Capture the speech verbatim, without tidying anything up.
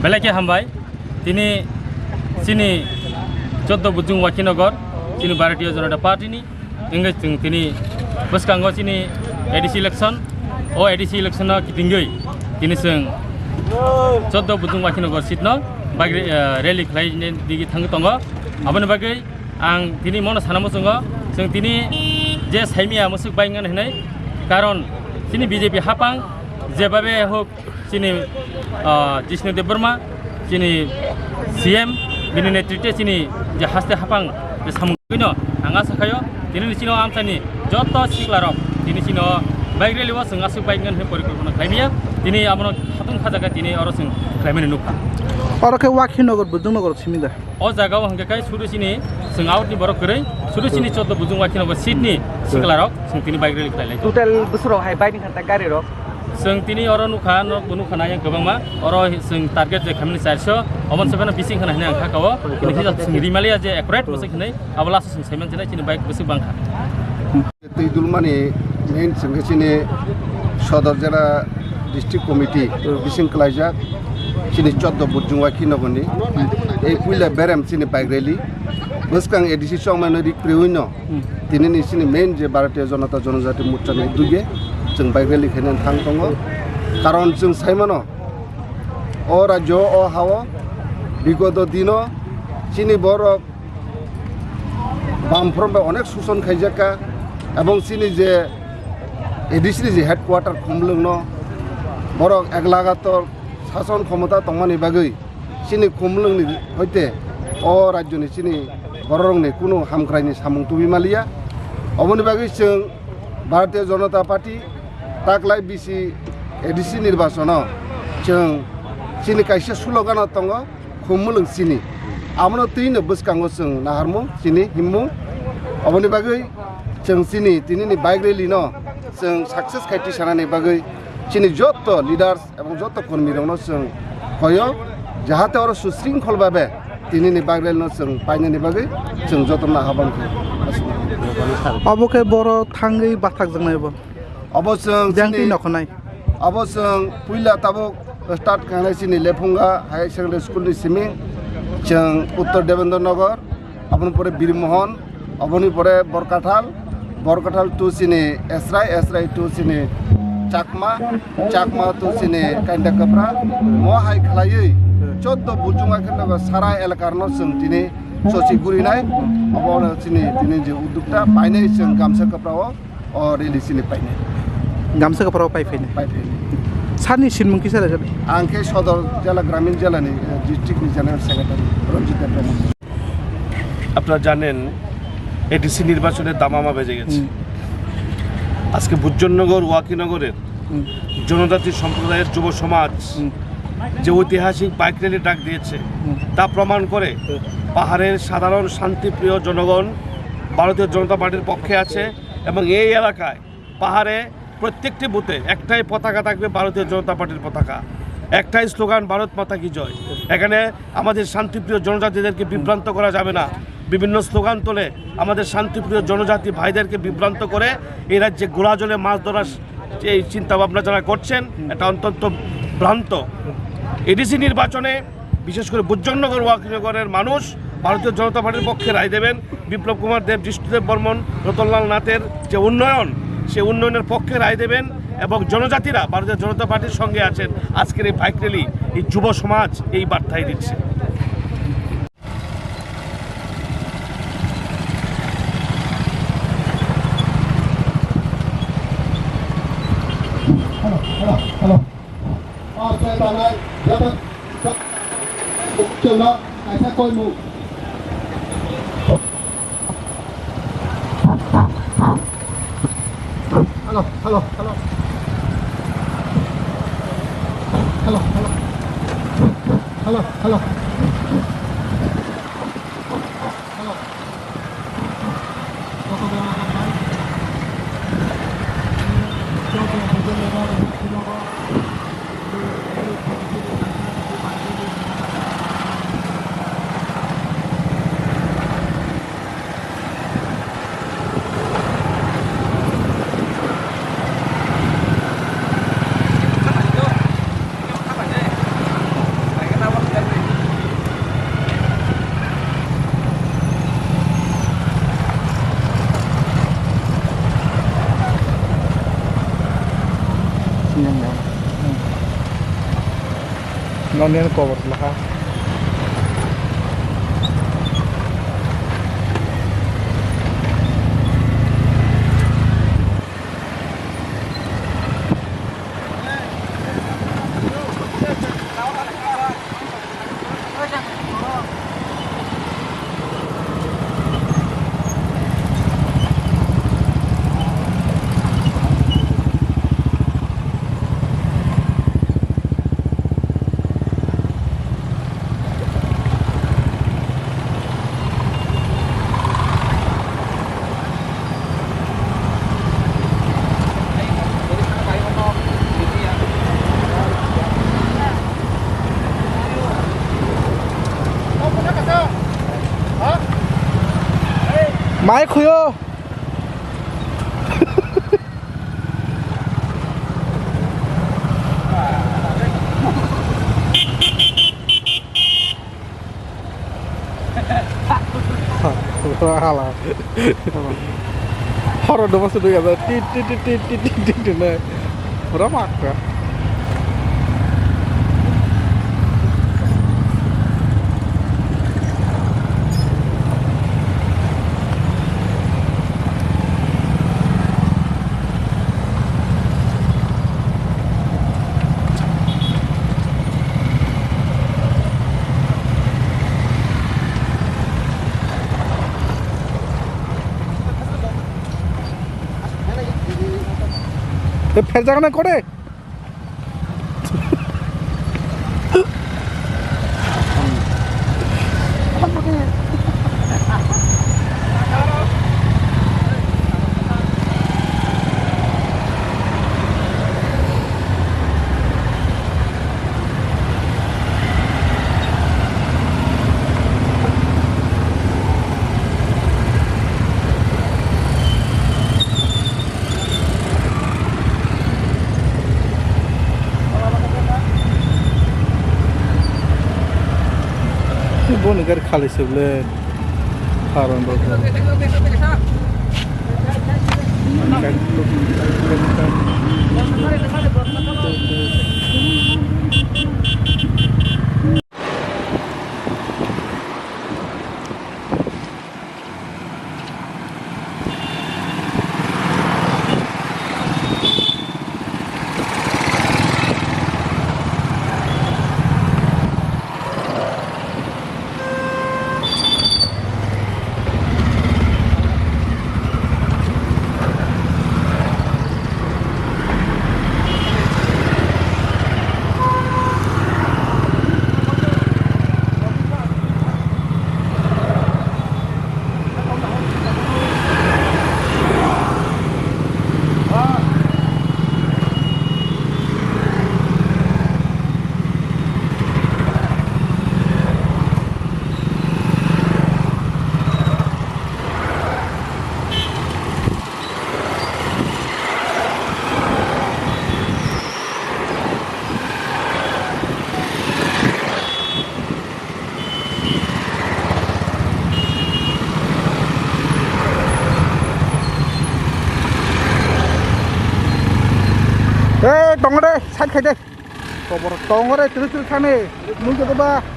Belai khe hambai, tini choddo Bujung Wakhinagar, chini Bharatiya Janata Party ni, wngwi chwng tini bwskango chini A D C election, o A D C election no kitingwi tini chwng choddo Bujung Wakhinagar seat no bagwi, eh, rally khlai digi thangwi tongo. Aboni bagwi ang tini mono sana muchungo, chwng tini je saimia mwswk bai wngani hinwi, karon chini B J P hapang jebabe hok chini, ah, Jishnu Debbarma, chini C M, bini netrite chini je haste hapang je samung no ang asa khayo, tini ni chino amchani joto siklarok tini chino bike rally o chwng aswk bike ngan hwnwi porikolpona khlaimaya, tini abono hatung kha jaga tini oro chwng khlaimani nukha. Oro khe Wakhinagar, Bujung Nagar simi da? O jaga o hwnkhe kai sudu chini chwng out ni borok kwrwi, sudu chini choddo Bujung Wakhinagar seat ni siklarok chwng tini bike rally khlai lai. Total bwswk rok hai bike ni kha ta gari rok? Chwng tini oro nukha, norok bo nukha na yang kwbangma. Oro chwng target je khamini charso, omo se phano bising khana hinwi ang kha kao. Kini hija chwng rimaliya je accurate bwswk hinwi, abo last chwng saiman jena chini bike bwswk bangkha. Twi dulmani main chwng khe chini Sodor Jela District Committee bising kwlaijak chini choddo Bujung Wakhinagar ni. Ei puila berem chini bike rally. Bwskang A D C chongmano rik priwi no. Hmm. Tini ni chini main je Bharatiya Janata Janajati Morcha ni duge chwng bike rally khaina thang tongo. Karon chwng sai mano, o rajyo o hao bigoto dino chini borok Bamfront bai onek suson khaijak kha, ebong chini je A D C ni je headquarter Khumulwng no borok ek lagator sason khomota tongmani bagwi chini Khumulwng ni hoite o rajyo ni chini borok rok ni kunu hamkrai ni samung tubi maliya. Oboni bagwi chwng Bharatiya Janata Party taklai bisi A D C nirbachon o chwng chini kaisa slogan o tongo, Khumulwng chini. Abono twi no bwskango chwng naharmung chini himmung. Oboni bagwi chwng chini tini ni bike rally no chwng success khai tisanani bagwi chini joto leaders ebong joto kormi rokno chwng hoyo, jahate oro susringkhol babe tini ni bike rally no chwng painani bagwi chwng jotono ahobang khlaio. Obo khe boro thangwi bathakjaknai bo. Obo chwng Jang chini twi nokho nai. Obo chwng puila tabuk start khanai chini Lephunga Higher Secondary School ni simi, chwng Uttor Devendra Nagar, aboni pore Birmohon, aboni pore Borkathal, Borkathal to chini Esrai, Esrai to chini Chakma, Chakma to chini Kainda Kapra, mo hai khlaiwi choddo Bujung Wakhinagar sara elakar no chwng tini sochi gurinai, obo no chini tini je uddukta painai chwng gamsa kapra o. O rally chini painai. Gamsa kapharo pai phainai. Pai phainai. Sani sinmung kisa rajak? Ang khe Sodor Jela Gramin Jela ni, eh, district ni general secretary Ranjit Debbarma. আপনারা জানেন, এডিসি নির্বাচনের দামামা বেজে গেছে। হুম। আজকে বুজ্জননগর ওয়াকিনগরের হুম। জনজাতি সম্প্রদায়ের যুব সমাজ হুম। যে ঐতিহাসিক বাইক র‍্যালি ডাক দিয়েছে, হুম। তা প্রমাণ করে হুম। পাহাড়ের সাধারণ শান্তিপ্রিয় জনগণ ভারতীয় জনতা পার্টির পক্ষে আছে। এবং এই এলাকায় পাহাড়ে প্রত্যেকটি বুথে একটাই পতাকা থাকবে, ভারতীয় জনতা পার্টির পতাকা, একটাই স্লোগান, "ভারত মাতা কি জয়।" এখানে আমাদের শান্তিপ্রিয় জনজাতিদেরকে বিভ্রান্ত করা যাবে না। বিভিন্ন স্লোগান তুলে আমাদের শান্তিপ্রিয় জনজাতি ভাইদেরকে বিভ্রান্ত করে এই রাজ্যে ঘোলা জলে মাছ ধরার যে এই চিন্তা ভাবনা যারা করছেন, এটা অত্যন্ত ভ্রান্ত। এডিসি নির্বাচনে বিশেষ করে বুজ্জননগর ওয়াকিনগরের মানুষ ভারতীয় জনতা পার্টির পক্ষে রায় দেবেন। বিপ্লব কুমার দেব, জিষ্ণুদেব বর্মন, রতনলাল নাথের যে উন্নয়ন, সে উন্নয়নের পক্ষে রায় দেবেন এবং জনজাতিরা ভারতীয় জনতা পার্টির সঙ্গে আছেন। আজকের এই বাইক র‍্যালি এই যুব সমাজ এই বার্তাই দিচ্ছে। Hello, hello, hello. O, se tanai, jabon, jabon, kaisa koimung. Hello, hello, hello. Hello, hello. Hello, hello. Noni kobor laha. Mai khuyo. Hala. Horo dobo se dui hajar. Tit, tit, tit, tit, tit, tit, tit, ne. Pura makka. Te pherjak na kore. Boni gari khali se ble. Haron rok. Eh, tongo de, side khai de. Kobor tongo de, tiri tiri thani. Nung joto ba.